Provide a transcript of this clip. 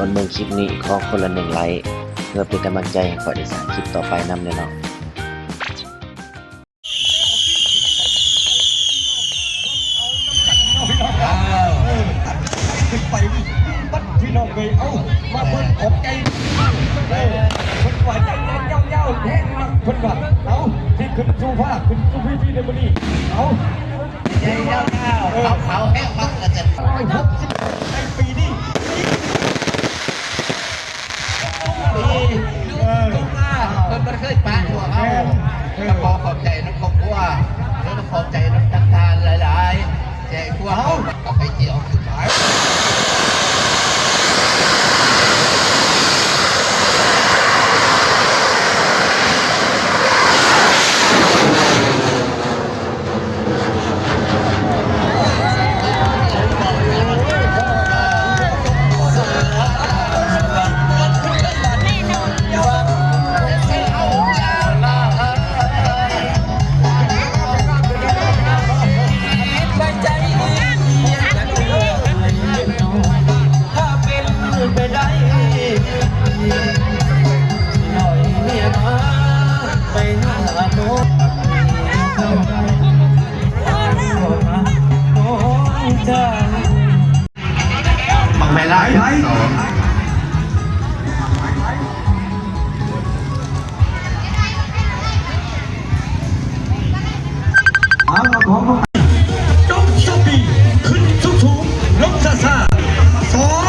ກ່ອນເບິ່ງຄລິບນີ້ ຂໍຄົນລະໜຶ່ງໄລ້ ເພື່ອເປັນກຳລັງໃຈໃຫ້ຂ້ອຍໄດ້ສ້າງຄລິບຕໍ່ໄປນຳເດີເນາະ. ເອີ ຂຶ້ນໄປບັດພີ່ນ້ອງເອີຍ ເອົາ ມາເບິ່ງຂອບໃຈ ເອີ ເພິ່ນວ່າໃຫຍ່ໆ ຍາວໆ ແຮງມັກ ເພິ່ນວ່າ ເອົາ ທີ່ຂຶ້ນສູ່ຟ້າ ຂຶ້ນສູ່ເວທີໃນມື້ນີ້ ເອົາ ໃຫຍ່ຍາວໆ ເອີ ຂາວໆ ແຮງມັກ ວ່າຊັ້ນ ຮ້ອຍຫົກສິບ ໃນປີນີ້ ເອີ ເພິ່ນບໍ່ເຄີຍປະພວກເຮົາ ແມ່ນ ເອີ ກໍຂໍຂອບໃຈນຳຄອບຄົວ ແລະ ຂອບໃຈນຳທາງທ່ານຫຼາຍໆ ແຈກພວກເຮົາ ເອົາໄປທ່ຽວ ບັ້ງໄຟລາວ ໄປ ສອງ ເອົາ ເອົາຂອງ ຈົງໂຊກດີ ຂຶ້ນສູງໆ ລົງຊ້າໆ ສອງ